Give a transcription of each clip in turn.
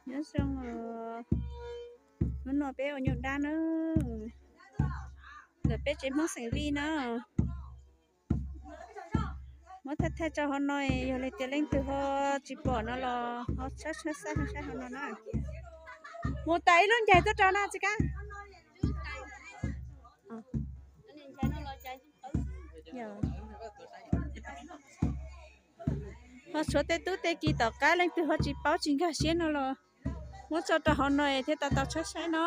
Nyob zoo os, hnub no peb ua nyuj dab na, ntawm peb tsev Hmoob xeem Vij na. Muab thaij thaij rau hauv no, yog li tias leej twg ho tsis pom no los ho tshawb tshawb saib saib hauv no na. Mus tas ib lub ncaig tuaj rau no tsis kab. Ho tshuav tej tub tej ki tom qab leej twg ho tsis paub tsis nkag siab no los muab tso rau hauv no thiaj tau tau tshawb saib no.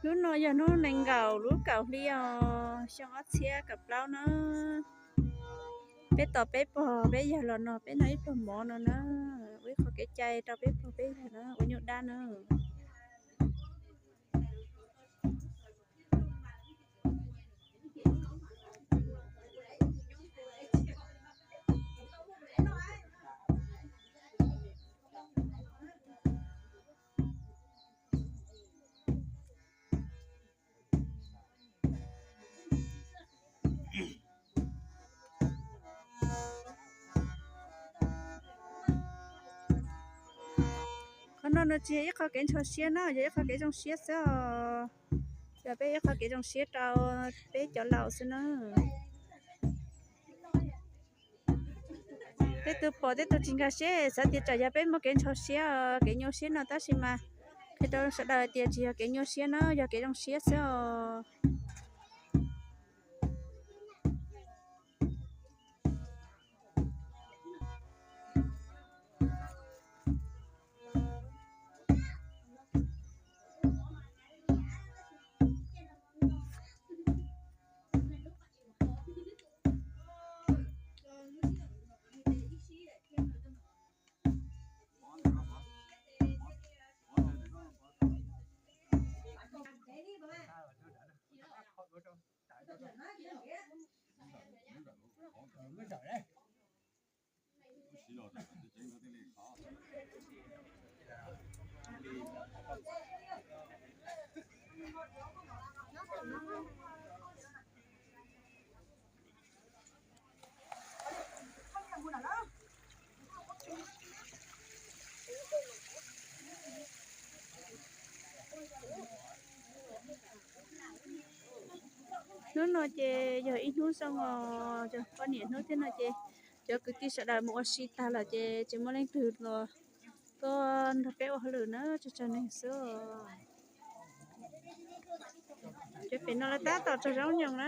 Hnub no yog hnub nees nkaum lub kaum hli os, xyoo ob txhiab kaum plaub na. Peb tos peb pog peb yawg los no, peb noj ib pluag mov no na, ua ib qho kev cai rau peb pog peb yawg na, ua nyuj dab na. Qhov no no tsis yog ib qho kev ntxhov siab na, yog ib qho kev zoo siab xwb os. Yog peb ib qho kev zoo siab rau peb cov laus xwb na. Tej tus pom tej tus tsis nkag siab, xav tias tsam yog peb muaj kev ntxhov siab, kev nyuaj siab no, tab sis mas qhia rau sawv daws tias tsis yog kev nyuaj siab na, yog kev zoo siab xwb os. Hnub no ces yog ib hnub zoo os, poj niam hnub thiab no ces cov kwv tij sawv daws mus ua si tag lawm ces tsis muaj leej twg los tuaj nrog peb ua hauj lwm na, tsawg tsawg neeg xwb. Cov pem no lawv tab tom tsaug zog nyoos na.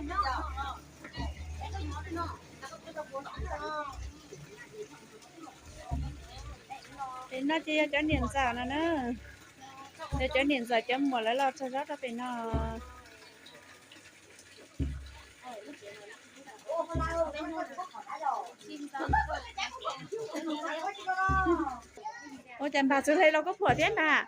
Pem no ces yog cov niam ntxawm no na, yog cov niam ntxawm cov muam lawv los tsaug zog rau pem no. Ua cas npag txwv hle los kuj phuam thiab npag.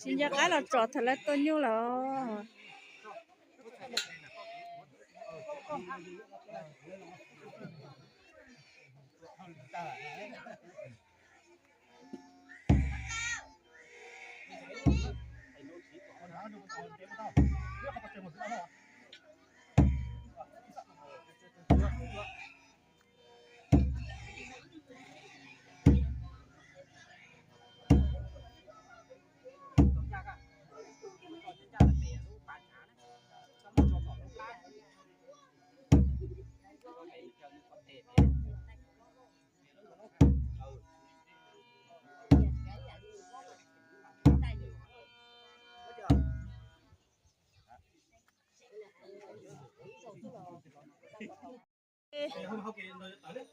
Tsis nco qab los tsom thaum lawv tua nyuj lawm.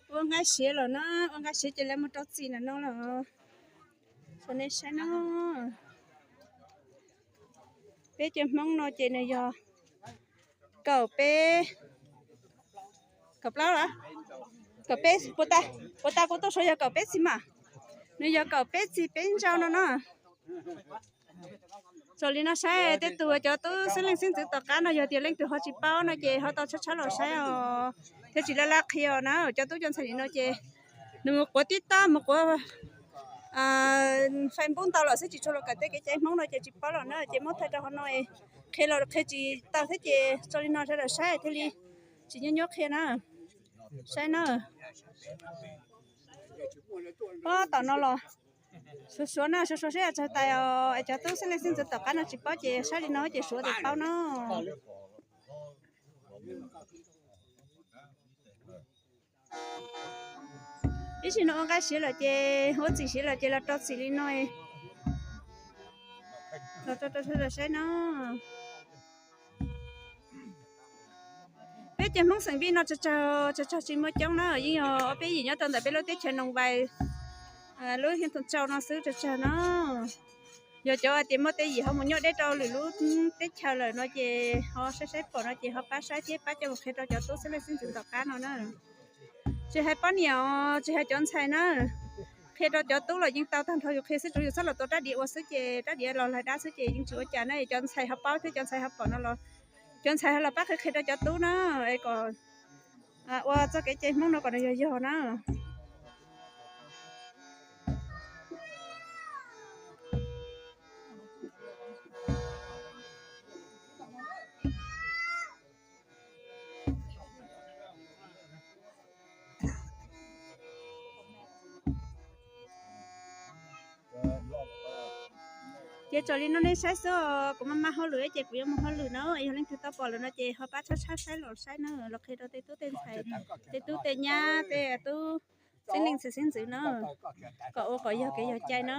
Ua nqaij siav los na, ua nqaij siav ces lawv mus rau txim ntawm no los. Tshuav nej saib no, peb cov Hmoob no ces nws yog kaum peb, kaum plaub los, kaum peb puas tas, puas tas kuv tuaj suav yog kaum peb txij mas, nws yog kaum peb txij peb ntsau no na. Txawm li no saib tej tus cov tub xeeb leej xeeb ntxwv tom qab no yog tias leej twg ho tsis paub no ces ho tau tshab tshab los saib os, thiaj tsis laj laj qhia os na. Cov tub cov ntxhais nim no ces nws mus quav TikTok mus quav Facebook ntau lawm xwb, tsis tshua los kawm tej kev cai Hmoob no ces tsis paub los na, ces muab thaij rau hauv no qhia los qhia tsis tau thiab ces tso li no sawv daws saib thiaj li tsis nyuaj nyuaj qhia na. Saib na, ob tom no los suav suav na, suav suav saib tsawg tais os, es cov tub xeeb leej xeeb ntxwv tom qab no tsis paub ces saib li no ces suav tias paub na. Ib sim no ua nqaij siav lawm ces ua txim siav lawm ces los rau txim li no, los rau rau sawv daws saib no. Peb cov Hmoob xeem Vij no tsawg tsawg, tsawg tsawg tsis muaj coob na, yeej yog ob peb yim nyob rau ntawm peb lub teb chaws Noo Vais, lub Hia Thoom Tsau no xwb tsawg tsawg na. Yog cov hais tias muaj tej yim ho mus nyob deb rau lwm lub teb chaws lawm no ces ho saib saib pom no ces ho pab saib thiab pab coj mus qhia rau cov tub xeeb leej xeeb ntxwv tom qab no na. Tsis hais poj niam os, tsis hais cov ntxhais na, qhia rau cov tub los yeej tau tag nrho, yus qhia xwb, tsuav yus txhob los tua rab diav ua xwb ces rab diav los lais dab xwb ces yeej tsis ua cas na. Cov ntxhais ho paub thiab cov ntxhais ho pom no los, cov ntxhais ho los pab qhia qhia rau cov tub na, es kom ua txoj kev cai Hmoob no kom nws yog yog na. Ces txawm li no nej saib xwb, kuv maj maj hauj lwm ces kuv yuav mus hauj lwm na, yog leej twg tau pom lawm no ces ho pab tshab tshab saib los saib na, los qhia rau tej tub tej ntxhais, tej tub tej nyab, tej tub xeeb leej xeeb ntxwv na, kom ua kom yog kev yog cai na.